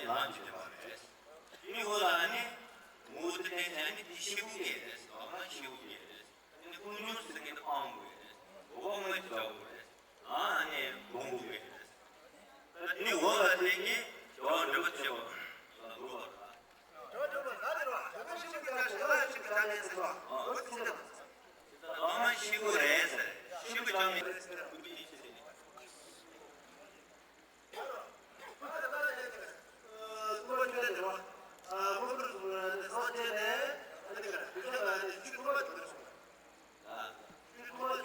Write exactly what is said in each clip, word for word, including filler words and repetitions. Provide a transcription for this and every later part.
ལངས་བྱེད་པ་རེད། དེའི་འོག་ལ་ནི་ངོ་བོ་དེ་བསྟན་ཚེ་ནི་དེ་ཤེས་དགོས་ཀྱི་རེད། ལག་ན་ཤེས་དགོས་ཀྱི་རེད། ནི་ཀུན་འབྱུང་ཟེར་མཁན་དེ་སྤང་དགོས་རེད། འོག་མ་དེ་འཇོག་དགོས་རེད། ལག་ནི་སྒོམ་དགོས་རེད། དེའི་འོག་ལ་དེ་གཉིས་བྱ་བ་འབྲེལ་བ་བྱེད་པ་ལ་འགྲོ་བ་རེད། ལག་ན་ཤེས་དགོས་རེད་ཟེར། ཤེས་དགོས་ཀྱང་མེད། སངས་རྒྱས་ལ་ཡང་སངས་རྒྱས། སངས་རྒྱས་ལ་དེ་འདྲ་རེད། དེ་རུ་མི་ལོས་མ་རེད། དེའི་སྔོན་ལ་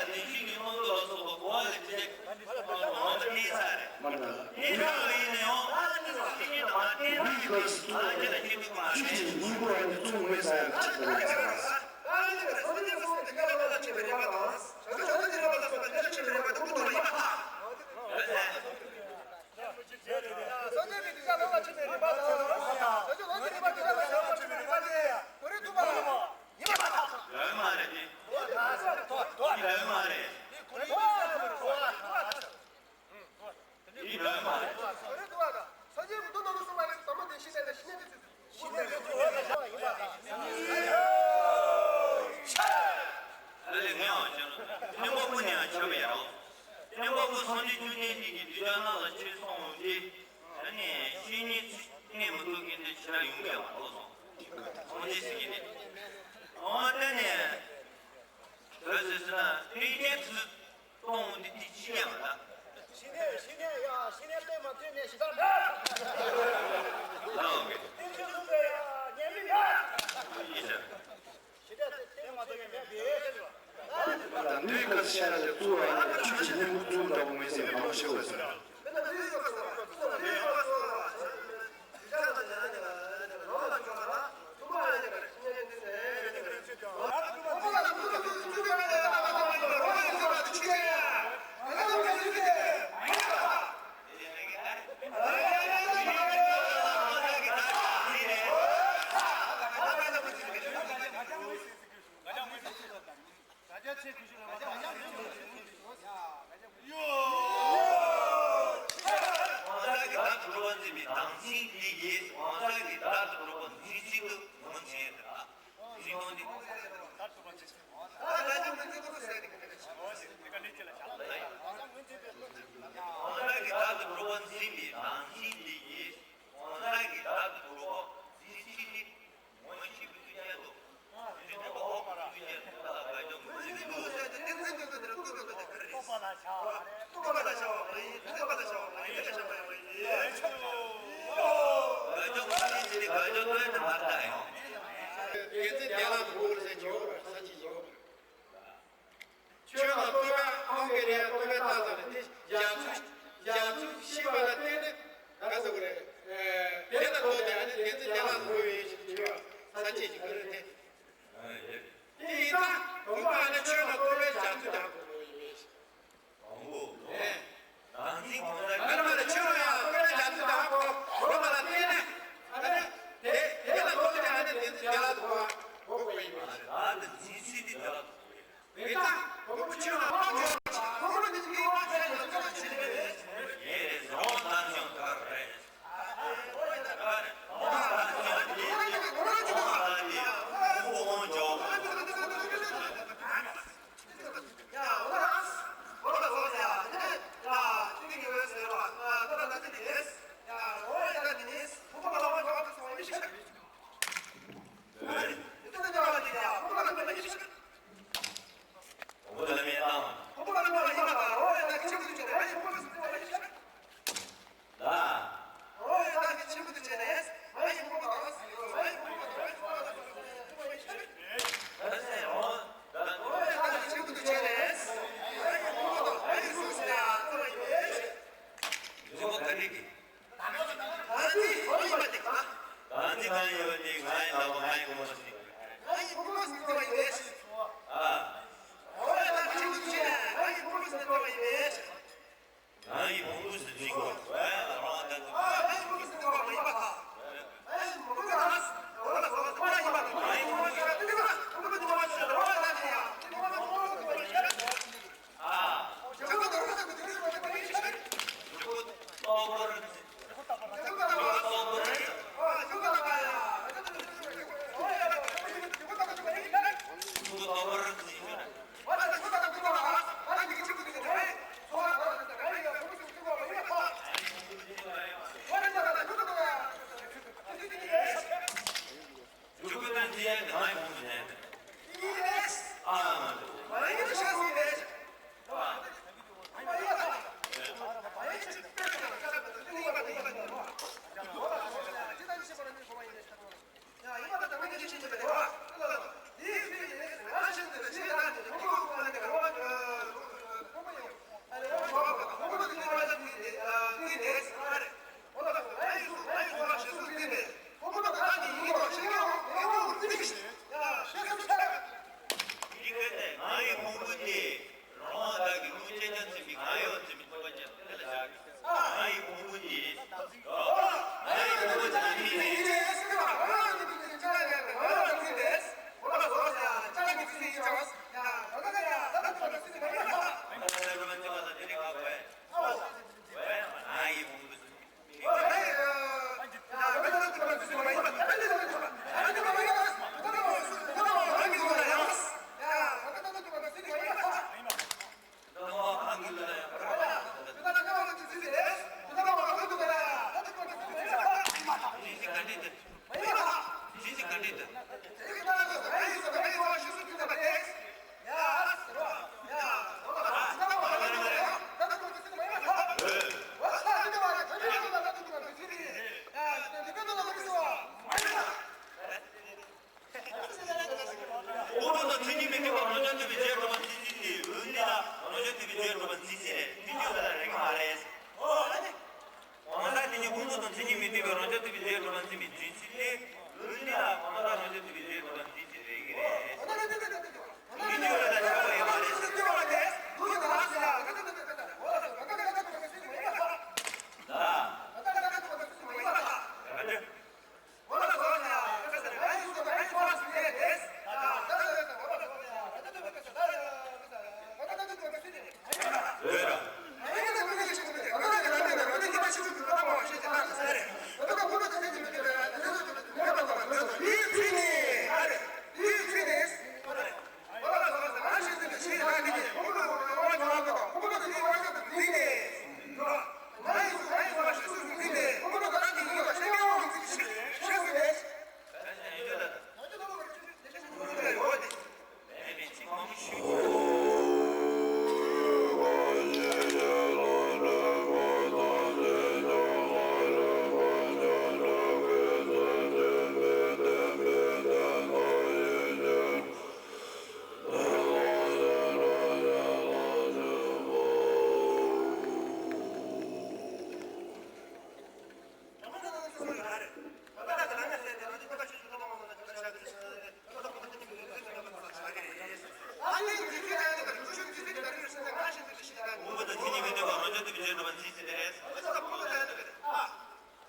བདེན་བཞིའི་དངོས་པོ་ལ་སོགས་པ་གོ་བ་ལས་བྱེད་ངོ་བོ་དེ་ས་རེད། དེ་ལྟ་བུ་ཡིན་ན་ཡང་ཚིག་གཉིས་དང་མ་བསྟན་ན་སངས་རྒྱས་ལ་སྐྱེ་ཐུབ་མ་རེད། ཆོས་ཀྱི་སྙིང་པོ་ཨ་ནི་ཚུལ་ངོ་མས་ས་ཡང་གཅིག་པ་རེད། སངས་རྒྱས་ཀྱི་གདུལ་བྱ་ལོག་པར་ཕྱིན་པའི་རིམ་པ་དང་། བྱང་ཆུབ་ལོངས་སྤྱོད་རིམ་པ་དེ་ལ་ལོག་པར་ཕྱིན་པའི་རིམ་པ་དེ་ཡང་གོ་རིམ་ཐུབ་པ་ལ་ཡིན་པར་ཐལ། ཡོད་མ་རེད་དེ། ཡིན་མ་རེད། ཡིན་མ་རེད། གོ་རིམ་ཐུབ་པ་དང་། སངས་རྒྱས་ཀྱི་མདོ་ནང་དུ་གསུངས་པ་ལས་དང་པོ་དེ་ཤེས་བྱ་དང་ཤེས་ཉན་གྱི་ཚུལ། ཨ་ལས་ངས་ཨང་ཅང་སྙན་པོ་ཀུན་ནས་ཡང་ཁྱབ་པའི་ཡང་། སྙན་པོ་ཀུན་སངས་རྒྱས་བཅོམ་ལྡན་འདས་ཀྱིས་གདུལ་བྱ་རྣམས་ལ་ཆོས་གསུངས་ཏེ། ཨ་ནི་བཤེས་གཉེན་ཚིག་གནས་མི་ཐུབ་མཁན་དེ་ཕྱི་ལ་ཡོང་གི་མ་གཏོགས་སོང་། སངས་རྒྱས་ཟེར་གྱི་དེ། འོ་དེ་ནས་བོད་ཟེར་ཟེར་ན་དཔེ་རྒྱན་ཚུལ། གཏོང་འདི་དེ་ཅི་ཡང་ལ། ཞི་གནས་ཞི་གནས་ཡ་ཞི་གནས་སྟོན་མ་ཐུབ་ནས་ཞི་དྲག་འདྲ། ལའོ་གི། བསྟན་བཅོས་གསུངས་པའི་ཡ་ཉན་མི་འདྲ། ཡིན་ཟེར། ཞི་གནས་སྟོན་མ་ཐུབ་ནས་མེད་པའི་ཟེར་བ། ད་འདུས་ཀ་ཤ་ལ་ཚུར་བ་ཡང་ཆོས་ཀྱི་སྙིང་པོ་ཚུར་འདྲ་བོ་མེད་ཟེར་མང་པོ་ཤོད་པ་ཟེར། གང་ཟག་གི་བདག་ཏུ་གྲུབ་པ་འཛིན་པའི་བདག་འཛིན་དེ་ཡིས་གང་ཟག་གི་བདག་ཏུ་གྲུབ་པ་འཛིན་ཚུལ་དུ་ངོས་འཛིན་ཡོད་དེ། འཛིན་སྟངས་འདི། གང་ཟག་གི་བདག་ཏུ་གྲུབ་པ་འཛིན་པའི་བདག་འཛིན་དེ་ཡིས་གང་ཟག་གི་བདག་ཏུ་གྲུབ་པ་འཛིན་ཚུལ་དེ། ངོ་ཤེས་པའི་ཤེས་བྱ་དང་། རྟོགས་པ་ལ་བྱ་བ་རེད། རྟོགས་པ་ལ་བྱ་བ་རེད། དེ་ལ་ཆགས་པ་ཡང་མི་ཤེས་ལ། དགེ་འདུན་དེ་ལ་ཐུག་ཟེར་གྱི་ཡོད་རེད། ས་ཅི་ཡོད་རེད། ཆོས་ལ་རྟོག་པ་ཨང་ཀི་རེད། རྟོག་པའི་རྟགས་ཙམ་རེད། དེ་རྒྱ་མཚོ་རྒྱ་མཚོ་ཤེས་པ་ལ་བརྟེན་ནས་ག་ཟེར་དགོས་རེད། དེ་ལ་རྟོགས་ཏེ་ཨ་ནི་དེ་ཚོ་རྒྱ་ལ་རྟོགས་ཡོད་ཞེས་བརྗོད་པ་ས་བཅད་ཀྱི་སྐབས་རེད་དེ། དེ་ཡིན་ཙང་དང་པོ་ཨ་ནི་ཆོས་ལ་རྟོག་པའི་རྒྱ་མཚོ་རྒྱ་མཚོ་རྟོགས་ཡོད་མེད་ཞེས། དང་པོ། བདག་འཛིན་གང་ཟག་གི། ཨ་ནི་མ་ནི་ཆོས་ལ་ཡང་རྟོག་པའི་རྒྱ་མཚོ་རྒྱ་མཚོ་རྟོགས་པ་ལ་བརྟེན་ནས་ཨ་ནི་དེ་དེ་ལ་རྟོགས་ཏེ་ཨ་ནི་དེ་ཚོ་རྒྱ་ལ་རྟོགས་པ་རྟོགས་དགོས་ཡོད་མེད་ཞེས། བདག་གི་འཛིན་ཚུལ་དེ་རྒྱ་ལ་རྟོགས་དགོས་ཡོད། དེ་ལྟ་བུ་ཆོས་ལ་དབང་ཆོག་ཁོ་བོ་ནི་དེའི་དབང་ཆ་ཡང་ཆོག་ཆེ་རེད། ཡེ་རེད། རང་དང་ཞང་དག་རེད། རང་དང་ཞང་དེ་དེ་དེ་དེ་ གང་ཚེ་གང་ཡོད་དེ་ང་ཡི་ལག་པ་ང་ཡི་ཕུང་པོ་ཟེར། ང་ཡི་ཕུང་པོ་ཟེར་བ་ཡིན་པས། ཨ། ང་ཡི་ཕུང་པོ་ཟེར་བ་ཡིན་པས། ང་ཡི་ཕུང་པོ་ཟེར་བ་ཡིན་པས། ང་ཡི་ཕུང་པོ་ཟེར་བ་ཡིན་པས། ང་ཡི་ཕུང་པོ་ཟེར་བ་ཡིན་པས། ང་ཡི་ཕུང་པོ་ཟེར་བ་ཡིན་པས། ང་ཡི་ཕུང་པོ་ཟེར་བ་ཡིན་པས། ཆུ་ཁོལ་དང་དེ་ཡང་དེ་མ་ཡིན་མོ་ནས། ཨ། ང་ཡི་ཕུང་པོ་དེ་རང་དབང་བདག་གི་སྐུ་ཅན་ཅན་ཟིན་པའི་ང་ཡོད་ཟིན་པའི་ཐུག་པ་ཅན་དེ་ལ་བཞག་གི་ང་ཡི་ཕུང་པོ་དེ་ང་ཡི་ཕུང་པོ་དེ་ནི་ང་ཡི་ཕུང་པོ་དེ། དབང་པོ་དང་མཚན་ཉིད་མི་མཐུན་པ་རང་བྱུང་ཐུབ་པའི་རྗེས་འགྲོ་བ་མཚན་གཞི་སྟེ། འོན་ཏེ་ན་རང་བྱུང་ཐུབ་པའི་རྗེས་འགྲོ་བ་མཚན་གཞི་རེད། མཐུན་འཇུག་ལ་རེག་གི་མ་རེད། གང་ཟག་དེ་ཉིད་དབང་པོ་དང་མཚན་ཉིད་མི་མཐུན་པའི་རང་བྱུང་ཐུབ་པའི་རྗེས་འགྲོ་བ་མཚན་པའི་མཚན་གཞི་སྟེ། འོན་ཏེ་ན་གང་ཟག་རང་བྱུང་ཐུབ་པའི་རྗེས་འགྲོ་བ་མཚན་གཞི་རེད་ཀྱི་རེད། མཐུན་འཇུག་ལ་རེག་པ་ཡོད་མ་རེད། ལ། དབང་པོ་དང་མཚན་ཉིད་མི་མཐུན་པ་རང་བྱུང་ཐུབ་པའི་རྗེས་འགྲོ་བ་མཚན་གཞི་དེ་རེད། དབང་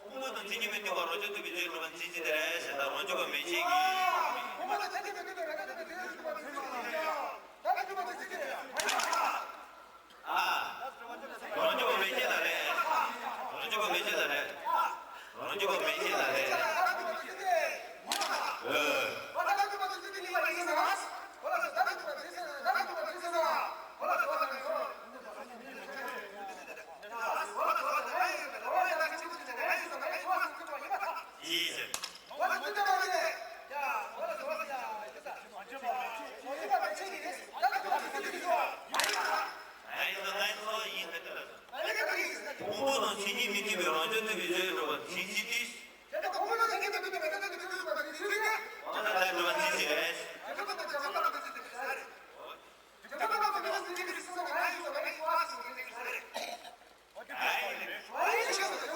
པོ་དང་མཚན་ཉིད་མི་མཐུན་པ་རང་བྱུང་ཐུབ་པའི་རྗེས་འགྲོ་བ་མཚན་གཞི་དེ་རེད་ཟེར། ད་རང་བྱུང་བ་མེད་བྱེད་ཀྱི། ཨ། རང་བྱུང་བ་མེད་བྱེད་ལ་རེད། རང་བྱུང་བ་མེད་བྱེད་ལ་རེད། རང་བྱུང་བ་མེད་བྱེད་ལ་རེད། ཨ། ཡིན་ཟེར། ཨ་ཡིན་ཟེར། ང་ཡིན་ཟེར། ཡིན་ཟེར་ལ་ཟེར། དབང་པོ་དང་མཚན་ཉིད་མི་མཐུན་པའི་རང་བྱུང་ཐུབ་པའི་རྗེས་འགྲོ་བ་མཚན་གཞི་སྟེ། གང་ཟག་དེ་འགྲོ་བ་མཚན་གཞི་རེད། ཨ་ཡིན་ཟེར། ང་ཡིན་ཟེར།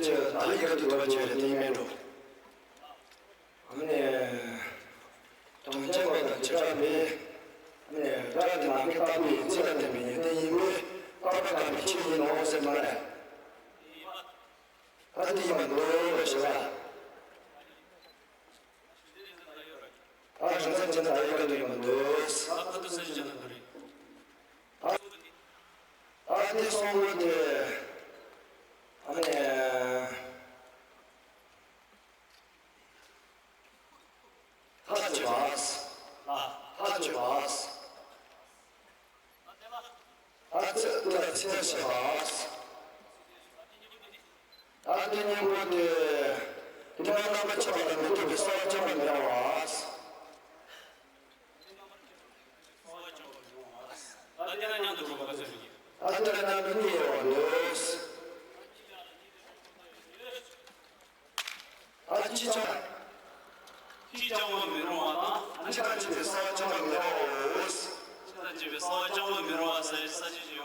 ཆོས་ད་ལི་ཡག་ཏུ་འགྲོ་བ་བྱས་རེད་དེ་མེད་འགྲོ། ཨ་ནི། གྲངས་ཅན་པ་དང་བྱེ་བྲག་པའི། ཨ་ནི་སྒྲ་དེ་ནང་གི་རྟག་པའི་ཚིག་ལ་བརྟེན་པའི་ཡོན་ཏན་ཡིན་པས་རྟག་པ་དགག་པའི་ཆོས་ཡིན་ནོ་ཟེར་མ་རེད། ཨ་ནི་དེ་ཡིན་པ་འདུག་ཞེས་པ། ཨ་རང་སེམས་ཅན་དག་ཡོད་པ་འདུག་ཡོད་པ་འདུག་ཨ་ཁ་ཐུག་སེམས་ཅན་དག་རེད། ཨ་ཨ་ནི་གསུང་པོ་དེ། ཨ་ནི། ཐག་ཆོད་པ། ཐག་ཆོད་པ། ཨ་ཙི་ཏུ་ལ་ཚེ་ཞེས་པ། ཨ་ཏི་སྙིང་པོ་དེ། དེ་ལ་རྣམ་པར་ཆགས་པ་ལ་མི་ལྟོས་པའི་གསལ་བ་ཅན་མ་མི་སྣང་བ། ཨ་ཏི་ལ་མཉམ་དུ་གཉིས་ཡོད་པ་ལོས། ཨ་ཅི་ཅང་། ཅི་ཅང་བ་མི་རུང་བ་དང་། ཅི་དང་བཅས་པའི་གསལ་བ་ཅན་མ་མི་སྣང་བའོ། ཅི་དང་བཅས་པའི་གསལ་བ་ཅན་མ་མི་རུང་བ་ཟེར་ས་ཅི་ཅི་བ།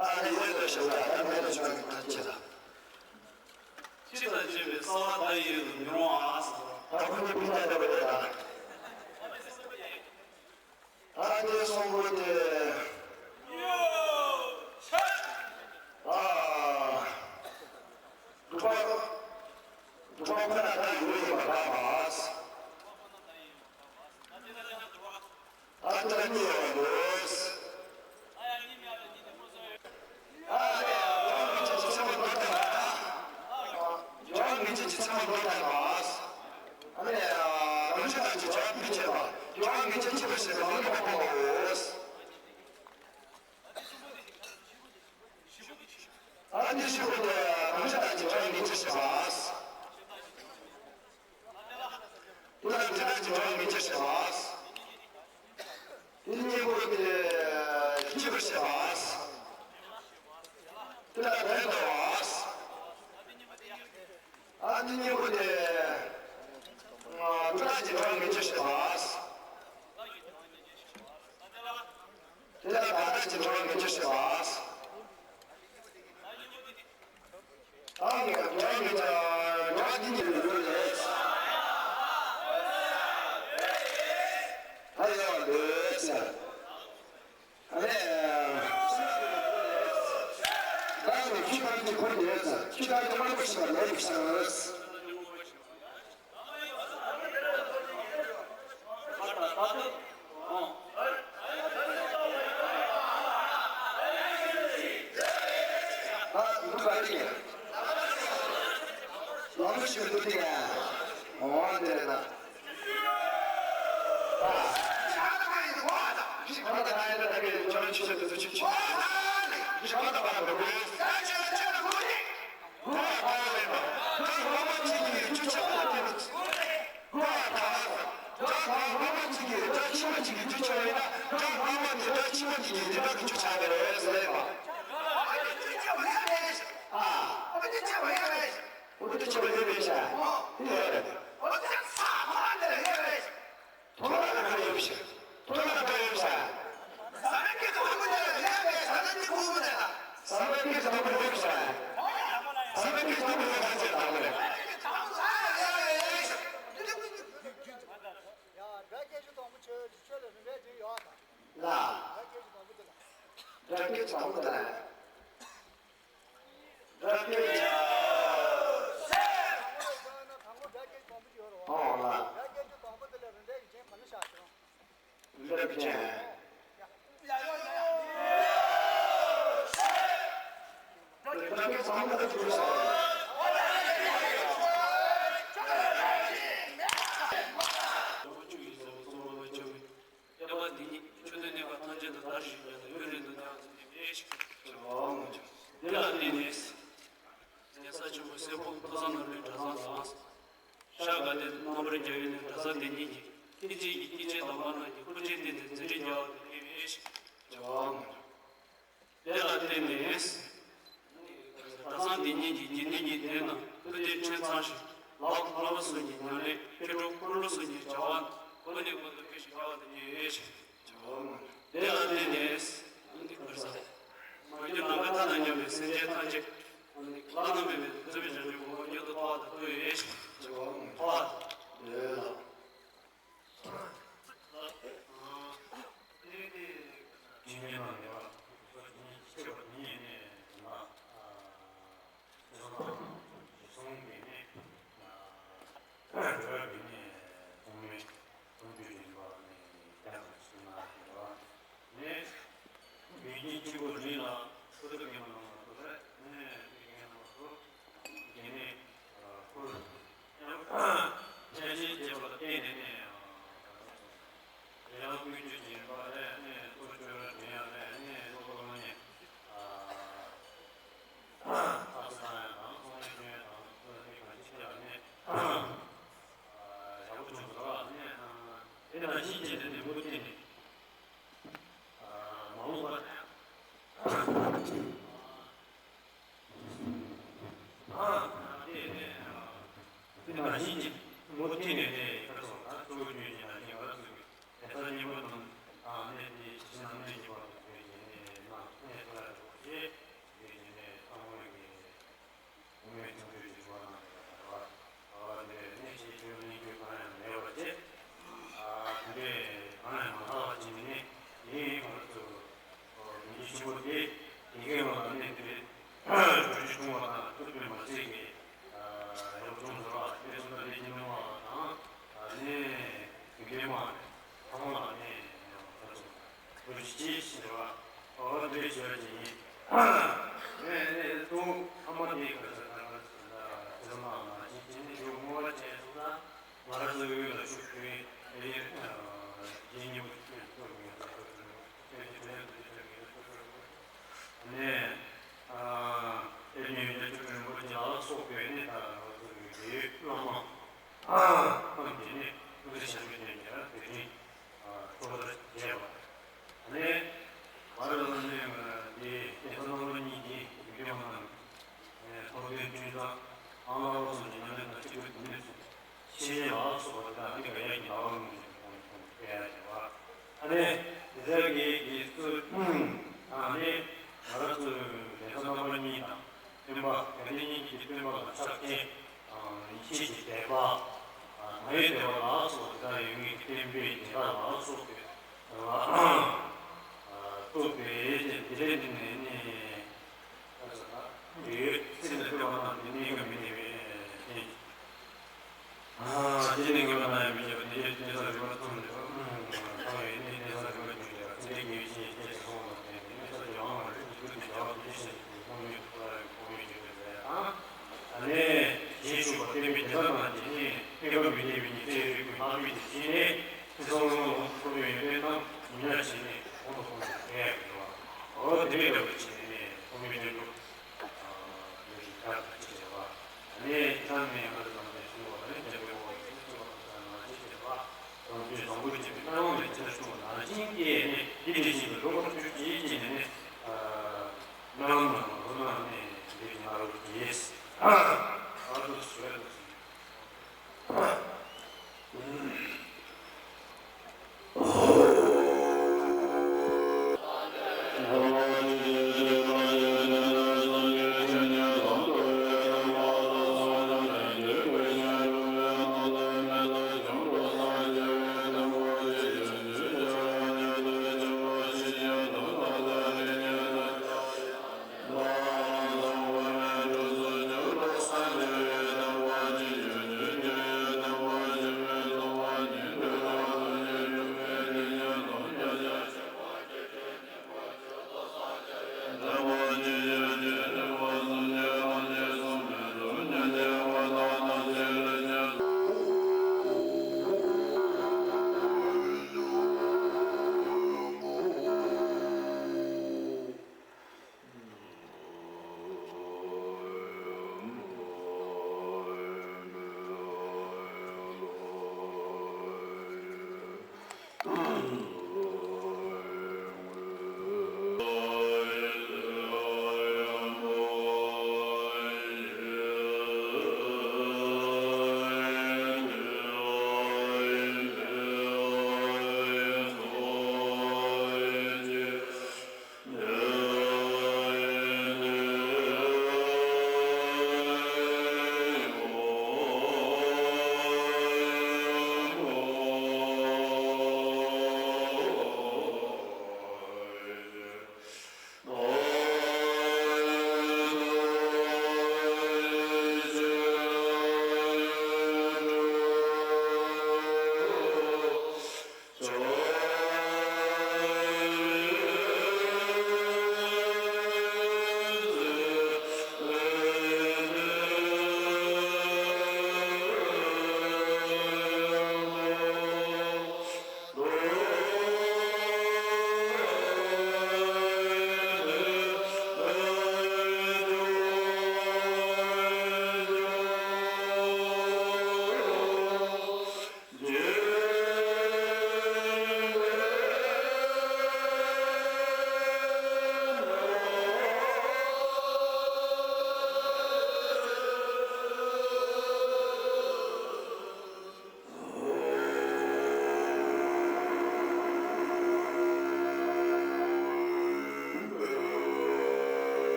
ཨ་ནི་ཡོད་ལ་ཞེས་པ་ཡང་མེད་ལ་བྱུང་བའི་ཐ་ཆད་ལ། ཅི་དང་བཅས་པའི་གསལ་བ་ད་ཡོད་དུ་མི་རུང་བ་ཟེར། ད་ཁོ་ནི་མི་ལ་འདྲ་བ་རེད་ད། ད་དེ་གསུང་པོ་དེ། ཨ། སྒྲུབ་པ། སྒྲུབ་པ་ཁོ་ན་ད་ཡོད་ཡིན་པ་ལ་མ། ཨ་ད་ནི་ཡོད་ལོས། ཨ་ནི་ཡང་མི་ཅི་ཅི་ཚང་མ་འགྲོ་ཐལ་བ། ཡང་མི་ཅི་ཅི་ཚང་མ་འགྲོ་ཐལ་བ། ཨ་ནི་རང་ཤ་དང་ཅི་བྱ་མི་བྱེད་པ། ཡང་མི་ཅི་ཅི་བ་ཞེས་པ་མི་འགྲོ་བ་ལོས། ཨ་ནི་ཤི་བོ་དེ་རང་ཤ་དང་ཅི་བྱ་མི་ཅི་ཞེས་པ། དེ་ལ་དེ་དག་གི་འགྲོ་བ་མི་བྱེད་ཟེར་བ། དེ་གཉིས་པོ་དེ་སྐྱིད་པར་བྱེད་པ། དེ་ལ་བས་འདོར་བ། ཨ་དེ་གཉིས་པོ་དེ་དེ་དག་གི་འགྲོ་བ་མི་བྱེད་ཟེར་བ། དེ་ལ་བ་དག་གི་འགྲོ་བ་མི་བྱེད་ཟེར་བ། ཨ་མ་འགྲོ་མི་ད་འགྲོ་འདི་ཉིད་ལུགས་ལས། ཨ་ཡ་ལོས། ཨ་ལས། ད་ནི་ཁྱི་ཕར་གྱི་ཁོར་ཡོད་ས་ཁྱི་ད་ཀྱི་མ་ལུགས་ཤིག་ལ་ལོ་ཡིག་ཤར། ཐོག་ལ་ཁ་ཡོད་ཤག་ཐོག་ལ་ཁ་ཡོད་ཤག་ས་མ་ཀི་ཐོག་ལ་ཁ་ཡོད་ཤག་ས་མ་ཀི་ཐོག་ལ་ཁ་ཡོད་ཤག་ས་མ་ཀི་ཐོག་ལ་ཁ་ཡོད་ཤག་ཡ། སྒྲ་སྐད་ཆུ་དང་པོ་ཆོས་ཆོས་ལ་རིམ་པས་སྦྱིན་ཡོད་དང་། ལ། སྒྲ་སྐད་ཆུ་དང་པོ་དེ་ལ། སྒྲ་སྐད་དང་པོ་དེ་ལ། སྒྲ་སྐད་ཆུ། དང་པོ་ལ། སྒྲ་སྐད་ཆུ་དང་པོ་དེ་ལ་རིམ་པས་ཀྱི་རྒྱན་ག་ནས་བཞག་ཅིང་། རིམ་པས་ཀྱི་རྒྱན། སྒྲ་སྐད་དང་པོ་དེ་ལ་བྱུང་སོང་། བཅུ་ཡི་ཟེར་བ་གཙོ་བོ་ལ་བྱ་བའི། བསྟན་པ་འདི་ཉིད་མཆོད་རྟེན་གནས་པ་ཐམས་ཅད་དུ་དར་ཞིང་རྒྱས་ནས་ཡུན་རིང་དུ་གནས་པ་དེ་ཉིད་ཞིག་འདི་ལ་བརྟེན་ནས། གདན་ས་ཆེན་པོ་སྲས་ཕུག་ཐོས་བསམ་ནོར་བུའི་གྲྭ་ཚང་དང་། ཤར་དགའ་ལྡན་རྣམ་པར་རྒྱལ་བའི་གནས་གྲྭ་ཚང་འདི་ཉིད་ཀྱི་ཐེག་ཆེན་གྱི་སྐྱེས་ཆེན་དམ་པ་རྣམས་ཀྱི་སྐུ་ཕྲེང་བསྟེན་ཏེ་མཛད་འཕྲིན་རྒྱས་པ་དང་འཕེལ་བའི་ཞིང་། དེ་ལ་བརྟེན་ནས། གྲྭ་ཚང་འདི་ཉིད་ཀྱི་དགེ་འདུན་གྱི་སྡེ་རྣམས་ཐུགས་རྗེ་ཕྲན་ཚང་ཞིང་ལམ་བསླབ་པ་གསུམ་གྱི་ཉམས་ལེན་མཁས་གྲུབ་ཀུན་སློང་གསུམ་གྱི་བྱ་བ་རྣམས་ཀུན་ནས་ཀུན་ཏུ་འཕེལ་ཞིང་རྒྱས་པ་དང་བཅས་ཤིང་། དེ་ལ་བརྟེན་ནས། འདི་གར་ས། མ་གྱུར་ནམ་མཁའ་མཐའ་དང་མཉམ་པའི་སེམས་ཅན་ཐམས་ཅད། ཨ་ནུ་མེ་མེ་ཐུབ་པའི་བྱང་ཆུབ་གོ་འཕང་མྱུར་དུ་ཐོབ་པར་ཐུགས་ཡོད། ཐོབ་པར་ཐུགས་ཡོད་ལགས། ཇི་སྙེད་ན་ནི་བ། ཁྱེད་པར་ཉིད་ནས་ན། ཨ། ཇི་སོང་ཇི་སོང་ནས་ནི། ཨ། འགྲོ་བའི་ནི་ཐོག་མའི་ཐོག་མའི་རིམ་པ་ནི་ཡང་ཞིག་ན་འགྲོ་བ་ནི། མི་གཉིས་གཅིག་པུ་རིང་ལ་ཐུགས་ཐུབ་ཉི་མ་ནང་ལ་ཐུག་རེད་ནི། མི་གཉིས་ནང་ལ་ཐུག་དེ་ནི་ཁུར་ཡང་ཆ་ཤས་བྱས་པ་ལ་བརྟེན་ནས་ནི། རེ་རང་ཀུན་སྤྱོད་ཀྱི་ཡིན་པ་རེད་ནས་གཙོ་ཆོས་ར་དྲན་ཡང་རེད་ནས་གཙོ་བོ་ནས་ཨ་ཨ་སི་ཐང་ཡང་དང་ཚོང་ལས་ཀྱི་ཡང་དང་ཚོང་ལས་གང་ཅི་ཡང་ནས་ཨ་ཡག་པོ་བྱུང་ཟེར་བ་ནས་དེ་ནང་བཞིན་བྱས་ནས་ནས་མུ་མཐུད་ནས་ཨ་མ་འོངས་པ་ནས། དེ་ནས་དེ་ནང་བཞིན་གྱི་མུ་མཐུད་ནས་ནས་ཁ་སོང་ད་གཙོ་བོ་རྒྱུན་གྱི་ནང་བཞིན་ང་ཚོས་ལས་ས་སྙིང་པོ་དང་ཨ་ནས་དེ་ཇི་ཞིག་ནང་ནས་ཉིན་པ་དང་བོད་ཀྱི་ནས་ནང་ནས་ཐོ་ཡ་འགྲོ་རྗེས་དེ་ནས་ནས་ཚང་མ་གི་དབུ་མའི་ལྗོངས་རྒྱུ་ཞིག་བ་ནང་ལ་བ་ཨ་ནས་ནས་ཞེས་བརྗོད་སྙིང་རྗེ་གང་ཡང་མེད་པ་བྱས། ཨ་དེ་འདྲས་གང་ཡང་མ་ལྷག་པ་བྱས་ནས་ནས་ཡིན་ཁོང་ཚོ། མི་ཆེན་པོ་དེ་དེ་གའི་ངང་ལ་གནས་ཏེ་བརྗོད་གཞི་བྱུང་བ་དང་ཐུབ་པའི་མ་ཚད་ཀྱི་ཡག་སྦྱོང་བཟོ་བ་དེ་ཚོ་ལ་ལས་ཀྱི་སྣང་བ་དང་ནས་དེ་གའི་མ་ཐ་མ་ལ་ནས་ཚང་མ་བོད་ཀྱི་ཅི་ཞེས་པ་འོ་དེ་བྱས་ཀྱི་ཡིན། ནས་ནས་ཏུ་ཐ་མ་དེ་ག་ས་ག་ས་ཟེར་ན་ཟེར་མ་མ་ཅི་ཅི་ནས་ཡོད་ངོ་བ་བྱས་སོང་ན། ང་རང་ཚོའི་འོས་ལ་ཞུགས་པའི་ཨེ་རྗེ་ཉིད་མོ་ཞིག་ཐོན་ཐུབ་ངེས་ས་ཐོབ་ཐུབ་ངེས་ཐོབ་ཐུབ་ངེས་ཐོབ་ཐུབ་ངེས་ནས་ཨེ་ཉིད་ཡོན་ཏན་ཆོས་ཀྱི་རིན་པོ་ཆེ་ལ་སོགས་པའི་ནས་ད་ང་ཚོའི་འོས་བླ་མ་ཨ་ཁམས་ཀྱི་ནས་ཐུགས་རྗེ་ཆེན་པོའི་རྟེན་གྱི་དེ་རིང་གྲོགས་པོ་མཇལ་བ། ཨ་ནི་བར་ལ་ནི་འདི་དེ་ཚོ་རྣམ་པ་གཉིས་ཀྱིས་དགེ་སློང་རྣམས་ཐོག་མཐའི་མཐུན་རྩ་ཨ་ལ་ལོ་གསུམ་གྱི་ཉམས་ལེན་དང་གཅིག་པུའི་དུས་ནས་ཤེས་ཡོན་ལ་སོགས་པ་དང་འདི་ག་ཡ་གི་ལ་བ་ངོས་ཀྱི་ཁོང་ཁོང་སྤེལ་ཡ་བྱེད་པ། ཨ་ནི་དེ་ཚོ་གི་དགེ་ཚུལ་ཨ་ནི་ང་རང་ཚོའི་དེ་ཚོ་རྣམ་པ་གཉིས་དང་། སྟོན་པ་དགའ་ལྡན་གཉིས་ཀྱི་སྟོན་པ་ལ་ཕྱག་འཚལ། ཡེ་ཤེས་ཀྱི་དད་པ། ང་ཡི་དད་པ་ལ་སོགས་དེ་དག་ཡོད་ངེས་ཀྱི་བསྟན་པའི་དེ་དག་ལ་སོགས་པའི་བསྟོད་པའི་དེ་ལས་ནི་ནི་ཡོད་ཚེ་ལ་སྟོན་པ་རྣམས་ཀྱི་གནས་སྐབས་མི་གནས་པའི་རྟེན། ཨ་དེ་ནི་ངེས་པ་ན་ཡང་མི་བྱེད་པ་དེ་ཡོད་དེ་ས་རིམ་པ་ཐོབ་ནས་ཐོབ། ཐོབ་པའི་ནི་དེ་ས་རིམ་པ་བརྒྱུད་པའི་ཚེ་འདས་དགེ་བའི་བཤེས་གཉེན་བཅས་སུ་སོང་བ་དེ་ནི་ས་དེ་འོང་བ་རིགས་ཀྱི་རྒྱུད་དུ་བྱ་བ་དེ་བཤད་ཅིང་ཁོང་ཉིད་དུ་ཐོབ་པའི་ཁོང་ཉིད་ཀྱི་དོན་དང་། ཨ་ནི་རྗེས་ཞུགས་པ་བསྟན་པའི་རྒྱལ་སྲས་རྣམས་ཀྱིས་ནི་གནས་སྐབས་མི་གནས་པའི་ཉི་ཚེའི་རིག་པའི་སྔགས་པའི་དེ་བཞིན་ནི་ཚེ་སྲོག་ལོངས་སུ་ཐོབ་པའི་ཡོན་ཏན་རྣམས་ཉམས་ལེན་བྱས་ནས་གོང་དུ་སོང་བའི་དེ་ཡང་འགྲོ་བ། འོ་དེ་འདྲ་བ་བྱས་ནས་ཐོག་མའི་དོན་དུ། ལུས་ཀྱི་ཁྱབ་པར་བྱེད་པ། ནས་ཀྱང་ནས་ང་ཚོ་ཚང་མས་ཞུ་བ་ནི་འཇམ་པའི་དབང་གིས་ཆོས་པ་ཚང་མ་ཅི་བྱེད་པ། དང་དུས་བཟང་པོ་བྱེད་པའི་སྨོན་ལམ་ལས་ཅི་ལ་བྱུང་བ་ནང་བཞིན་གྱིས་ནི་འདི་ལས་བཞིན་དུ་འགྲོ་བར་གྱུར་ཅིག་ཅེས་ནས་ནི། སྨོན་ལམ་ནང་ལ་འོ་ན་ནི་འདི་ང་རང་གིས་ཨ་ཏུ་ཞུ་ཡ་ཏུ།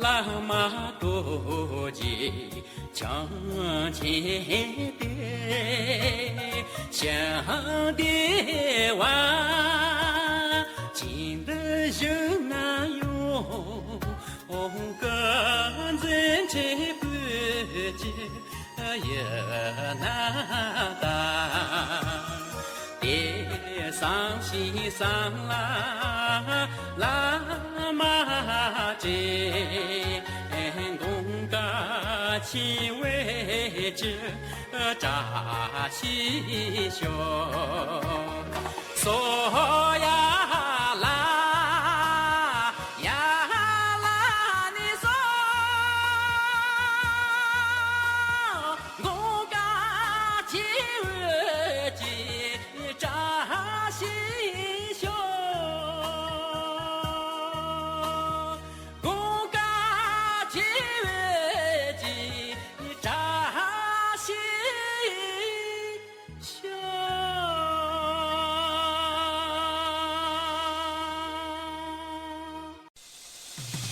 བླ་མ་རྡོ་རྗེ་འཆང་ཆེན་ཏེ། ཞིང་བདེ་བ་ཅན་དུ་བཞུགས་ན་ཡང་། འཛིན་བྱེད་བོད་ཀྱི་ཡུལ་ན་ད། དེ་བསམ་ཞིང་བསམ་ལ་བླ་མ་དྲིན། གོང་དཀར་ཆེ་བའི་ཕྱིར་བཀྲ་ཤིས་ཤོག། སོ་ཡ་ལ་ཡ་ལ་ནི་སོ། གོང་དཀར་ཆེ་བའི་ཕྱིར་བཀྲ་ཤིས་ཤོག། གོང་དཀར་ཆེ་བའི་ཕྱིར་བཀྲ་ཤིས་ཤོག།